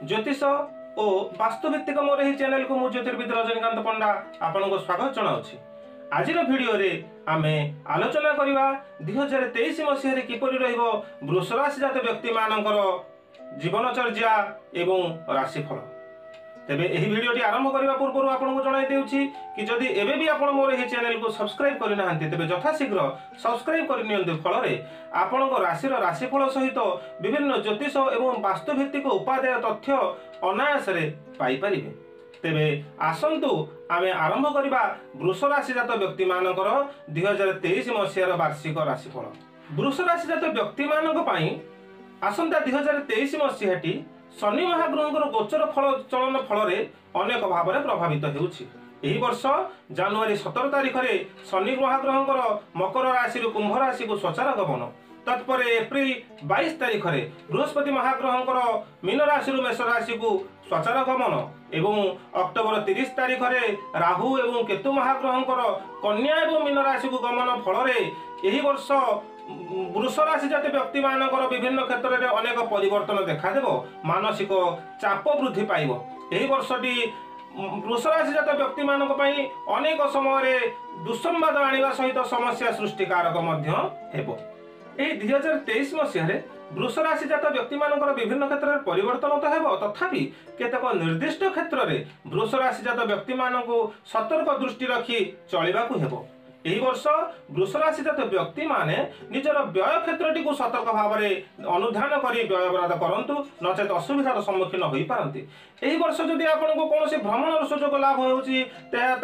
ଜ୍ୟୋତିଷ ଓ ବାସ୍ତୁଭିତ୍ତିକ ମୋର ଏହି ଚ୍ୟାନେଲକୁ ମୁଁ ଜ୍ୟୋତିର୍ବିଦ ରଜନୀକାନ୍ତ ପଣ୍ଡା ଆପଣଙ୍କୁ ସ୍ୱାଗତ ଜଣାଉଛି। ଆଜିର ଭିଡ଼ିଓରେ ଆମେ ଆଲୋଚନା କରିବା 2023 ମସିହାରେ କିପରି ରହିବ ବୃଷ ରାଶିଜାତ ବ୍ୟକ୍ତିମାନଙ୍କର ଜୀବନଚର୍ଯ୍ୟା ଏବଂ ରାଶିଫଳ। ତେବେ ଏହି ଭିଡ଼ିଓଟି ଆରମ୍ଭ କରିବା ପୂର୍ବରୁ ଆପଣଙ୍କୁ ଜଣାଇ ଦେଉଛି କି ଯଦି ଏବେ ବି ଆପଣ ମୋର ଏହି ଚ୍ୟାନେଲକୁ ସବସ୍କ୍ରାଇବ୍ କରିନାହାନ୍ତି, ତେବେ ଯଥାଶୀଘ୍ର ସବସ୍କ୍ରାଇବ୍ କରିନିଅନ୍ତୁ। ଫଳରେ ଆପଣଙ୍କ ରାଶିର ରାଶିଫଳ ସହିତ ବିଭିନ୍ନ ଜ୍ୟୋତିଷ ଏବଂ ବାସ୍ତୁଭିତ୍ତିକ ଉପାଦେୟ ତଥ୍ୟ ଅନାୟାସରେ ପାଇପାରିବେ। ତେବେ ଆସନ୍ତୁ ଆମେ ଆରମ୍ଭ କରିବା ବୃଷ ରାଶିଜାତ ବ୍ୟକ୍ତିମାନଙ୍କର 2023 ମସିହାର ବାର୍ଷିକ ରାଶିଫଳ। ବୃଷ ରାଶିଜାତ ବ୍ୟକ୍ତିମାନଙ୍କ ପାଇଁ ଆସନ୍ତା 2023 ମସିହାଟି ଶନି ମହାଗ୍ରହଙ୍କର ଗୋଚର ଫଳ ଚଳନ ଫଳରେ ଅନେକ ଭାବରେ ପ୍ରଭାବିତ ହେଉଛି। ଏହି ବର୍ଷ ଜାନୁଆରୀ 17 ତାରିଖରେ ଶନି ମହାଗ୍ରହଙ୍କର ମକର ରାଶିରୁ କୁମ୍ଭ ରାଶିକୁ ସ୍ୱଚାର ଗମନ, ତତ୍ପରେ ଏପ୍ରିଲ 22 ତାରିଖରେ ବୃହସ୍ପତି ମହାଗ୍ରହଙ୍କର ମୀନ ରାଶିରୁ ମେଷ ରାଶିକୁ ସ୍ୱଚାର ଗମନ ଏବଂ ଅକ୍ଟୋବର 30 ତାରିଖରେ ରାହୁ ଏବଂ କେତୁ ମହାଗ୍ରହଙ୍କର କନ୍ୟା ଏବଂ ମୀନ ରାଶିକୁ ଗମନ ଫଳରେ ଏହି ବର୍ଷ ବୃଷ ରାଶି ଜାତି ବ୍ୟକ୍ତିମାନଙ୍କର ବିଭିନ୍ନ କ୍ଷେତ୍ରରେ ଅନେକ ପରିବର୍ତ୍ତନ ଦେଖାଦେବ, ମାନସିକ ଚାପ ବୃଦ୍ଧି ପାଇବ। ଏହି ବର୍ଷଟି ବୃଷ ରାଶିଜାତ ବ୍ୟକ୍ତିମାନଙ୍କ ପାଇଁ ଅନେକ ସମୟରେ ଦୁଃସମ୍ବାଦ ଆଣିବା ସହିତ ସମସ୍ୟା ସୃଷ୍ଟିକାରକ ମଧ୍ୟ ହେବ। ଏହି 2023 ମସିହାରେ ବୃଷ ରାଶିଜାତ ବ୍ୟକ୍ତିମାନଙ୍କର ବିଭିନ୍ନ କ୍ଷେତ୍ରରେ ପରିବର୍ତ୍ତନ ତ ହେବ, ତଥାପି କେତେକ ନିର୍ଦ୍ଦିଷ୍ଟ କ୍ଷେତ୍ରରେ ବୃଷ ରାଶିଜାତ ବ୍ୟକ୍ତିମାନଙ୍କୁ ସତର୍କ ଦୃଷ୍ଟି ରଖି ଚଳିବାକୁ ହେବ। ଏହି ବର୍ଷ ବୃଷ ରାଶିଜାତ ବ୍ୟକ୍ତିମାନେ ନିଜର ବ୍ୟୟ କ୍ଷେତ୍ରଟିକୁ ସତର୍କ ଭାବରେ ଅନୁଧ୍ୟାନ କରି ବ୍ୟୟ ବରାଦ କରନ୍ତୁ, ନଚେତ ଅସୁବିଧାର ସମ୍ମୁଖୀନ ହୋଇପାରନ୍ତି। ଏହି ବର୍ଷ ଯଦି ଆପଣଙ୍କୁ କୌଣସି ଭ୍ରମଣର ସୁଯୋଗ ଲାଭ ହେଉଛି,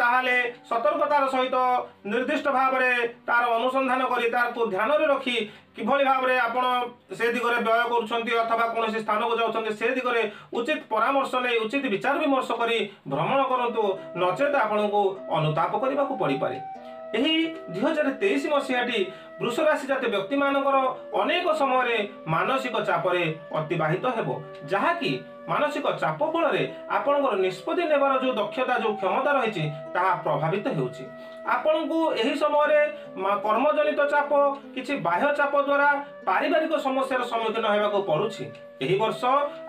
ତାହେଲେ ସତର୍କତାର ସହିତ ନିର୍ଦ୍ଦିଷ୍ଟ ଭାବରେ ତାର ଅନୁସନ୍ଧାନ କରି ତାକୁ ଧ୍ୟାନରେ ରଖି କିଭଳି ଭାବରେ ଆପଣ ସେ ଦିଗରେ ବ୍ୟୟ କରୁଛନ୍ତି ଅଥବା କୌଣସି ସ୍ଥାନକୁ ଯାଉଛନ୍ତି, ସେ ଦିଗରେ ଉଚିତ ପରାମର୍ଶ ନେଇ ଉଚିତ ବିଚାର ବିମର୍ଶ କରି ଭ୍ରମଣ କରନ୍ତୁ, ନଚେତ ଆପଣଙ୍କୁ ଅନୁତାପ କରିବାକୁ ପଡ଼ିପାରେ। ଏହି 2023 ମସିହାଟି ବୃଷ ରାଶି ଜାତ ବ୍ୟକ୍ତିମାନଙ୍କର ଅନେକ ସମୟରେ ମାନସିକ ଚାପରେ ଅତିବାହିତ ହେବ, ଯାହାକି ମାନସିକ ଚାପ ଫଳରେ ଆପଣଙ୍କର ନିଷ୍ପତ୍ତି ନେବାର ଯେଉଁ ଦକ୍ଷତା, ଯେଉଁ କ୍ଷମତା ରହିଛି, ତାହା ପ୍ରଭାବିତ ହେଉଛି। ଆପଣଙ୍କୁ ଏହି ସମୟରେ କର୍ମଜନିତ ଚାପ, କିଛି ବାହ୍ୟ ଚାପ ଦ୍ୱାରା ପାରିବାରିକ ସମସ୍ୟାର ସମ୍ମୁଖୀନ ହେବାକୁ ପଡୁଛି। ଏହି ବର୍ଷ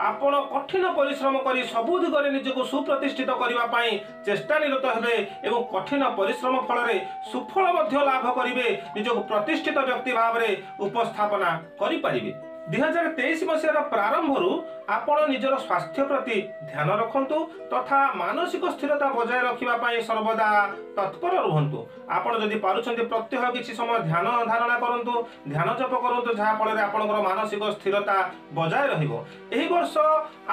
ଆପଣ କଠିନ ପରିଶ୍ରମ କରି ସବୁ ଦିଗରେ ନିଜକୁ ସୁପ୍ରତିଷ୍ଠିତ କରିବା ପାଇଁ ଚେଷ୍ଟା ନିରତ ହେବେ ଏବଂ କଠିନ ପରିଶ୍ରମ ଫଳରେ ସୁଫଳ ମଧ୍ୟ ଲାଭ କରିବେ, ନିଜକୁ ପ୍ରତିଷ୍ଠିତ ବ୍ୟକ୍ତି ଭାବରେ ଉପସ୍ଥାପନା କରିପାରିବେ। 2023 ମସିହାର ପ୍ରାରମ୍ଭରୁ ଆପଣ ନିଜର ସ୍ୱାସ୍ଥ୍ୟ ପ୍ରତି ଧ୍ୟାନ ରଖନ୍ତୁ ତଥା ମାନସିକ ସ୍ଥିରତା ବଜାୟ ରଖିବା ପାଇଁ ସର୍ବଦା ତତ୍ପର ରୁହନ୍ତୁ। ଆପଣ ଯଦି ପାରୁଛନ୍ତି, ପ୍ରତ୍ୟହ କିଛି ସମୟ ଧ୍ୟାନ ଧାରଣା କରନ୍ତୁ, ଧ୍ୟାନ ଜପ କରନ୍ତୁ, ଯାହାଫଳରେ ଆପଣଙ୍କର ମାନସିକ ସ୍ଥିରତା ବଜାୟ ରହିବ। ଏହି ବର୍ଷ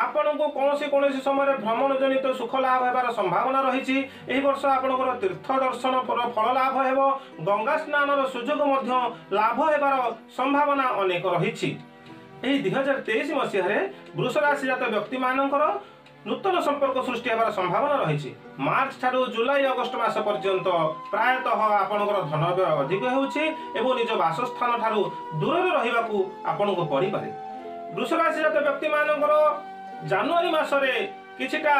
ଆପଣଙ୍କୁ କୌଣସି କୌଣସି ସମୟରେ ଭ୍ରମଣ ଜନିତ ସୁଖ ଲାଭ ହେବାର ସମ୍ଭାବନା ରହିଛି। ଏହି ବର୍ଷ ଆପଣଙ୍କର ତୀର୍ଥ ଦର୍ଶନ ଫଳ ଲାଭ ହେବ, ଗଙ୍ଗା ସ୍ନାନର ସୁଯୋଗ ମଧ୍ୟ ଲାଭ ହେବାର ସମ୍ଭାବନା ଅନେକ ରହିଛି। ଏହି 2023 ମସିହାରେ ବୃଷ ରାଶିଜାତ ବ୍ୟକ୍ତିମାନଙ୍କର ନୂତନ ସମ୍ପର୍କ ସୃଷ୍ଟି ହେବାର ସମ୍ଭାବନା ରହିଛି। ମାର୍ଚ୍ଚ ଠାରୁ ଜୁଲାଇ ଅଗଷ୍ଟ ମାସ ପର୍ଯ୍ୟନ୍ତ ପ୍ରାୟତଃ ଆପଣଙ୍କର ଧନ ବ୍ୟୟ ଅଧିକ ହେଉଛି ଏବଂ ନିଜ ବାସସ୍ଥାନ ଠାରୁ ଦୂରରେ ରହିବାକୁ ଆପଣଙ୍କୁ ପଡ଼ିପାରେ। ବୃଷ ରାଶିଜାତ ବ୍ୟକ୍ତିମାନଙ୍କର ଜାନୁଆରୀ ମାସରେ କିଛିଟା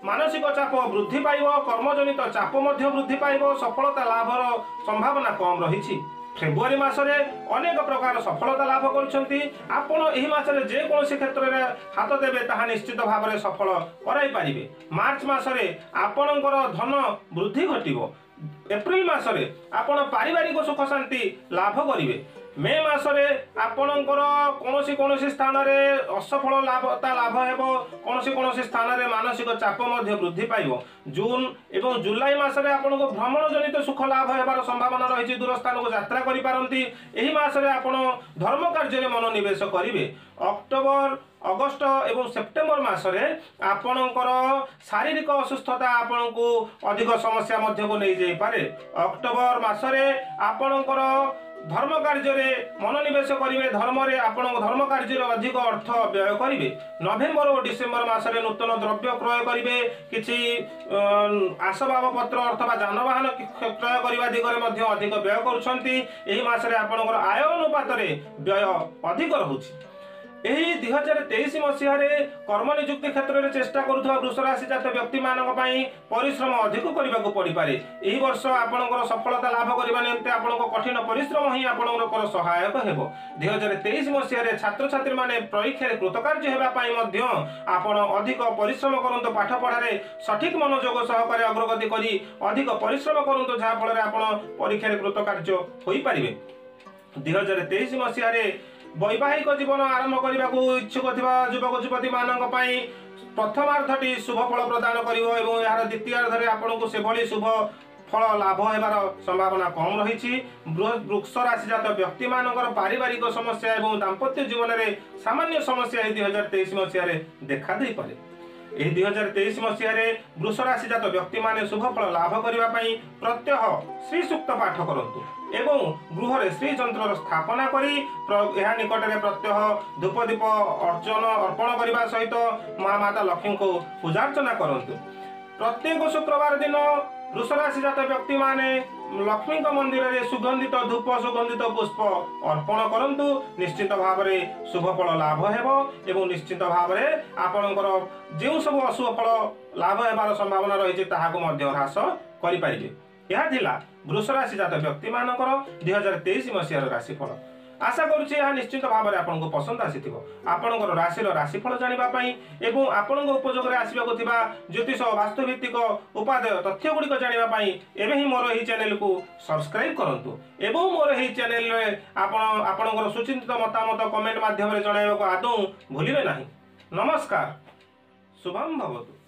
ମାନସିକ ଚାପ ବୃଦ୍ଧି ପାଇବ, କର୍ମଜନିତ ଚାପ ମଧ୍ୟ ବୃଦ୍ଧି ପାଇବ, ସଫଳତା ଲାଭର ସମ୍ଭାବନା କମ୍ ରହିଛି। ଫେବୃଆରୀ ମାସରେ ଅନେକ ପ୍ରକାର ସଫଳତା ଲାଭ କରୁଛନ୍ତି। ଆପଣ ଏହି ମାସରେ ଯେକୌଣସି କ୍ଷେତ୍ରରେ ହାତ ଦେବେ, ତାହା ନିଶ୍ଚିତ ଭାବରେ ସଫଳ କରାଇ ପାରିବେ। ମାର୍ଚ୍ଚ ମାସରେ ଆପଣଙ୍କର ଧନ ବୃଦ୍ଧି ଘଟିବ। ଏପ୍ରିଲ ମାସରେ ଆପଣ ପାରିବାରିକ ସୁଖ ଶାନ୍ତି ଲାଭ କରିବେ। ମେ ମାସରେ ଆପଣଙ୍କର କୌଣସି କୌଣସି ସ୍ଥାନରେ ଅସଫଳ ଲାଭତା ଲାଭ ହେବ, କୌଣସି କୌଣସି ସ୍ଥାନରେ ମାନସିକ ଚାପ ମଧ୍ୟ ବୃଦ୍ଧି ପାଇବ। ଜୁନ୍ ଏବଂ ଜୁଲାଇ ମାସରେ ଆପଣଙ୍କୁ ଭ୍ରମଣ ଜନିତ ସୁଖ ଲାଭ ହେବାର ସମ୍ଭାବନା ରହିଛି, ଦୂର ସ୍ଥାନକୁ ଯାତ୍ରା କରିପାରନ୍ତି। ଏହି ମାସରେ ଆପଣ ଧର୍ମ କାର୍ଯ୍ୟରେ ମନୋନିବେଶ କରିବେ। ଅକ୍ଟୋବର, ଅଗଷ୍ଟ ଏବଂ ସେପ୍ଟେମ୍ବର ମାସରେ ଆପଣଙ୍କର ଶାରୀରିକ ଅସୁସ୍ଥତା ଆପଣଙ୍କୁ ଅଧିକ ସମସ୍ୟା ମଧ୍ୟକୁ ନେଇଯାଇପାରେ। ଅକ୍ଟୋବର ମାସରେ ଆପଣଙ୍କର ଧର୍ମ କାର୍ଯ୍ୟରେ ମନୋନିବେଶ କରିବେ, ଧର୍ମରେ ଆପଣଙ୍କ ଧର୍ମ କାର୍ଯ୍ୟରେ ଅଧିକ ଅର୍ଥ ବ୍ୟୟ କରିବେ। ନଭେମ୍ବର ଓ ଡିସେମ୍ବର ମାସରେ ନୂତନ ଦ୍ରବ୍ୟ କ୍ରୟ କରିବେ, କିଛି ଆସବାବପତ୍ର ଅଥବା ଯାନବାହନ କ୍ରୟ କରିବା ଦିଗରେ ମଧ୍ୟ ଅଧିକ ବ୍ୟୟ କରୁଛନ୍ତି। ଏହି ମାସରେ ଆପଣଙ୍କର ଆୟ ଅନୁପାତରେ ବ୍ୟୟ ଅଧିକ ରହୁଛି। ଏହି 2023 ମସିହାରେ କର୍ମ ନିଯୁକ୍ତି କ୍ଷେତ୍ରରେ ଚେଷ୍ଟା କରୁଥିବା ବୃଷ ରାଶି ଜାତ ବ୍ୟକ୍ତିମାନଙ୍କ ପାଇଁ ପରିଶ୍ରମ ଅଧିକ କରିବାକୁ ପଡ଼ିପାରେ। ଏହି ବର୍ଷ ଆପଣଙ୍କର ସଫଳତା ଲାଭ କରିବା ନିମନ୍ତେ ଆପଣଙ୍କ କଠିନ ପରିଶ୍ରମ ହିଁ ଆପଣଙ୍କର ସହାୟକ ହେବ। 2023 ମସିହାରେ ଛାତ୍ରଛାତ୍ରୀମାନେ ପରୀକ୍ଷାରେ କୃତକାର୍ଯ୍ୟ ହେବା ପାଇଁ ମଧ୍ୟ ଆପଣ ଅଧିକ ପରିଶ୍ରମ କରନ୍ତୁ। ପାଠପଢ଼ାରେ ସଠିକ ମନୋଯୋଗ ସହକାରେ ଅଗ୍ରଗତି କରି ଅଧିକ ପରିଶ୍ରମ କରନ୍ତୁ, ଯାହାଫଳରେ ଆପଣ ପରୀକ୍ଷାରେ କୃତକାର୍ଯ୍ୟ ହୋଇପାରିବେ। 2023 ମସିହାରେ ବୈବାହିକ ଜୀବନ ଆରମ୍ଭ କରିବାକୁ ଇଚ୍ଛୁକ ଥିବା ଯୁବକ ଯୁବତୀମାନଙ୍କ ପାଇଁ ପ୍ରଥମାର୍ଦ୍ଧଟି ଶୁଭ ଫଳ ପ୍ରଦାନ କରିବ ଏବଂ ଏହାର ଦ୍ୱିତୀୟାର୍ଦ୍ଧରେ ଆପଣଙ୍କୁ ସେଭଳି ଶୁଭ ଫଳ ଲାଭ ହେବାର ସମ୍ଭାବନା କମ୍ ରହିଛି। ବୃଷ ରାଶିଜାତ ବ୍ୟକ୍ତିମାନଙ୍କର ପାରିବାରିକ ସମସ୍ୟା ଏବଂ ଦାମ୍ପତ୍ୟ ଜୀବନରେ ସାମାନ୍ୟ ସମସ୍ୟା ଏହି 2023 ମସିହାରେ ଦେଖା ଦେଇପାରେ। ଏହି 2023 ମସିହାରେ ବୃଷ ରାଶିଜାତ ବ୍ୟକ୍ତିମାନେ ଶୁଭ ଫଳ ଲାଭ କରିବା ପାଇଁ ପ୍ରତ୍ୟହ ଶ୍ରୀ ସୂକ୍ତ ପାଠ କରନ୍ତୁ ଏବଂ ଗୃହରେ ଶ୍ରୀ ଯନ୍ତ୍ରର ସ୍ଥାପନା କରି ଏହା ନିକଟରେ ପ୍ରତ୍ୟହ ଧୂପ ଦୀପ ଅର୍ଚନ ଅର୍ପଣ କରିବା ସହିତ ମା ମାତା ଲକ୍ଷ୍ମୀଙ୍କୁ ପୂଜାର୍ଚ୍ଚନା କରନ୍ତୁ। ପ୍ରତ୍ୟେକ ଶୁକ୍ରବାର ଦିନ ବୃଷ ରାଶିଜାତ ବ୍ୟକ୍ତିମାନେ ଲକ୍ଷ୍ମୀଙ୍କ ମନ୍ଦିରରେ ସୁଗନ୍ଧିତ ଧୂପ, ସୁଗନ୍ଧିତ ପୁଷ୍ପ ଅର୍ପଣ କରନ୍ତୁ। ନିଶ୍ଚିତ ଭାବରେ ଶୁଭ ଫଳ ଲାଭ ହେବ ଏବଂ ନିଶ୍ଚିତ ଭାବରେ ଆପଣଙ୍କର ଯେଉଁ ସବୁ ଅଶୁଭ ଫଳ ଲାଭ ହେବାର ସମ୍ଭାବନା ରହିଛି ତାହାକୁ ମଧ୍ୟ ହ୍ରାସ କରିପାରିବେ। ଏହା ଥିଲା ବୃଷ ରାଶିଜାତ ବ୍ୟକ୍ତିମାନଙ୍କର 2023 ମସିହାର ରାଶିଫଳ। ଆଶା କରୁଛି ଏହା ନିଶ୍ଚିତ ଭାବରେ ଆପଣଙ୍କୁ ପସନ୍ଦ ଆସିଥିବ। ଆପଣଙ୍କର ରାଶିର ରାଶିଫଳ ଜାଣିବା ପାଇଁ ଏବଂ ଆପଣଙ୍କ ଉପଯୋଗରେ ଆସିବାକୁ ଥିବା ଜ୍ୟୋତିଷ ବାସ୍ତୁଭିତ୍ତିକ ଉପାଦେୟ ତଥ୍ୟ ଗୁଡ଼ିକ ଜାଣିବା ପାଇଁ ଏବେ ହିଁ ମୋର ଏହି ଚ୍ୟାନେଲକୁ ସବସ୍କ୍ରାଇବ୍ କରନ୍ତୁ ଏବଂ ମୋର ଏହି ଚ୍ୟାନେଲରେ ଆପଣ ଆପଣଙ୍କର ସୁଚିନ୍ତିତ ମତାମତ କମେଣ୍ଟ ମାଧ୍ୟମରେ ଜଣାଇବାକୁ ଆଦୌ ଭୁଲିବେ ନାହିଁ। ନମସ୍କାର, ଶୁଭମ୍ ଭବତୁ।